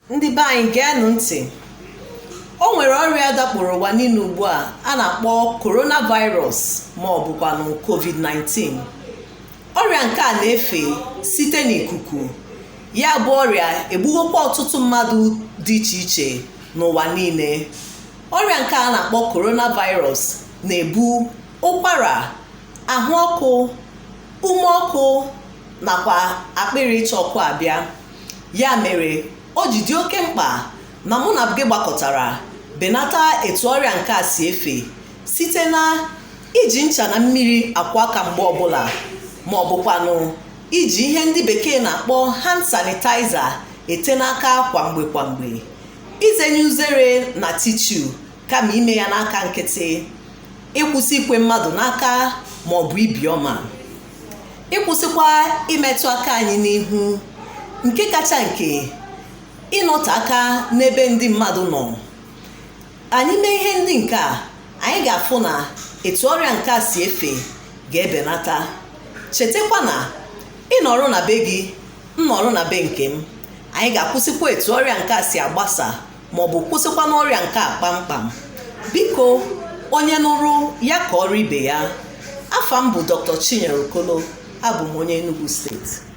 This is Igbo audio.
Ndị be anyị, geenụ ntị. O nwere ọrịa dakporo ụwa niile ugbu a a na-akpọ coronavirus ma ọ bụkwanụ COVID-19. Ọrịa nke a na-efe site n'ikuku. Ya bụ ọrịa egbugokwa ọtụtụ mmadụ dị iche iche n'ụwa niile. Ọrịa nke a na-akpọ coronavirus na-ebu ụkwara, ahụ ọkụ, ume ọkụ nakwa akpịrị ịcha ọkụ abịa. Ya mere o ji dị oke mkpa na mụ na gị gbakọtara benata etu ọrịa nke a si efe site na iji ncha na mmiri akwọ aka mgbe ọbụla, ma ọ bụkwanụ iji ihe ndị bekee na-akpọ hand sanitizer ete n'aka kwa mgbe kwa mgbe, izenye uzere na tissue kama ime ya n'aka nkịtị, ịkwụsị ikwe mmadụ n'aka ma ọ bụ ibi ọma, ịkwụsịkwa imetụ aka anyị n'ihu, nke kacha nke ịnọte aka n'ebe ndị mmadụ nọ. Anyị mee ihe ndị nke a, anyị ga-afụ na etu ọrịa nke a si efe ga-ebenata. Chetakwa na ị nọrọ na be gị, m nọrọ na be nke m, anyị ga-akwụsịkwa etu ọrịa nke a si agbasa ma ọ bụ kwụsịkwa n'ọrịa nke a kpamkpam. Biko, onye nụrụ ya kọọrọ ibe ya. Afa m bụ Dr. Chinyere Okolo. Abụ m onye Enugu Steeti.